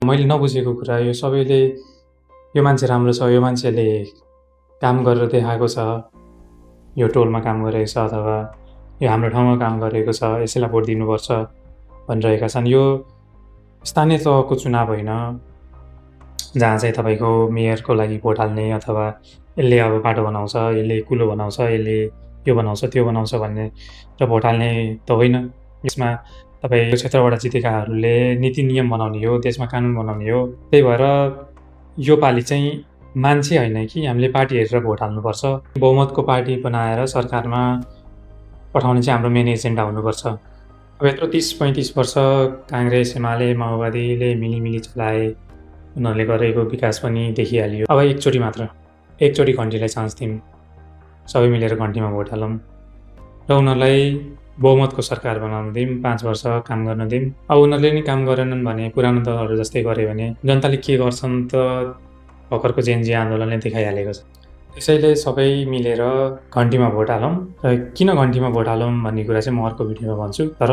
मैले नबुझेको कुरा यो सबैले यो मान्छे राम्रो छ, यो मान्छेले काम गरेर देखाएको छ, यो टोलमा काम गरेको छ अथवा यो हाम्रो ठाउँमा काम गरेको छ, यसैलाई भोट दिनुपर्छ भनिरहेका छन्। यो स्थानीय तहको चुनाव होइन, जहाँ चाहिँ तपाईँको मेयरको लागि भोट हाल्ने अथवा यसले अब बाटो बनाउँछ, यसले कुलो बनाउँछ, यसले यो बनाउँछ, त्यो बनाउँछ भन्ने र भोट हाल्ने त होइन। यसमा तपाईँ क्षेत्रबाट जितेकाहरूले नीति नियम बनाउने हो, देशमा कानुन बनाउने हो। त्यही भएर यो पालि चाहिँ मान्छे होइन कि हामीले पार्टी हेरेर भोट हाल्नुपर्छ। बहुमतको पार्टी बनाएर सरकारमा पठाउने चाहिँ हाम्रो मेन एजेन्डा हुनुपर्छ। अब यत्रो 30-35 वर्ष काङ्ग्रेस, एमाले, माओवादीले मिलिमिली चलाए, उनीहरूले गरेको विकास पनि देखिहालियो। अब एकचोटि घन्टीलाई चान्स दिउँ, सबै मिलेर घन्टीमा भोट हालौँ र उनीहरूलाई बहुमतको सरकार बनाउन दिउँ, 5 वर्ष काम गर्न दिउँ। अब उनीहरूले नि काम गरेनन् भने, पुरानो दलहरू जस्तै गरे भने जनताले के गर्छन् त भर्खरको जेएनजी आन्दोलनले देखाइहालेको छ। त्यसैले सबै मिलेर घन्टीमा भोट हालौँ र किन घन्टीमा भोट हालौँ भन्ने कुरा चाहिँ म अर्को भिडियोमा भन्छु। तर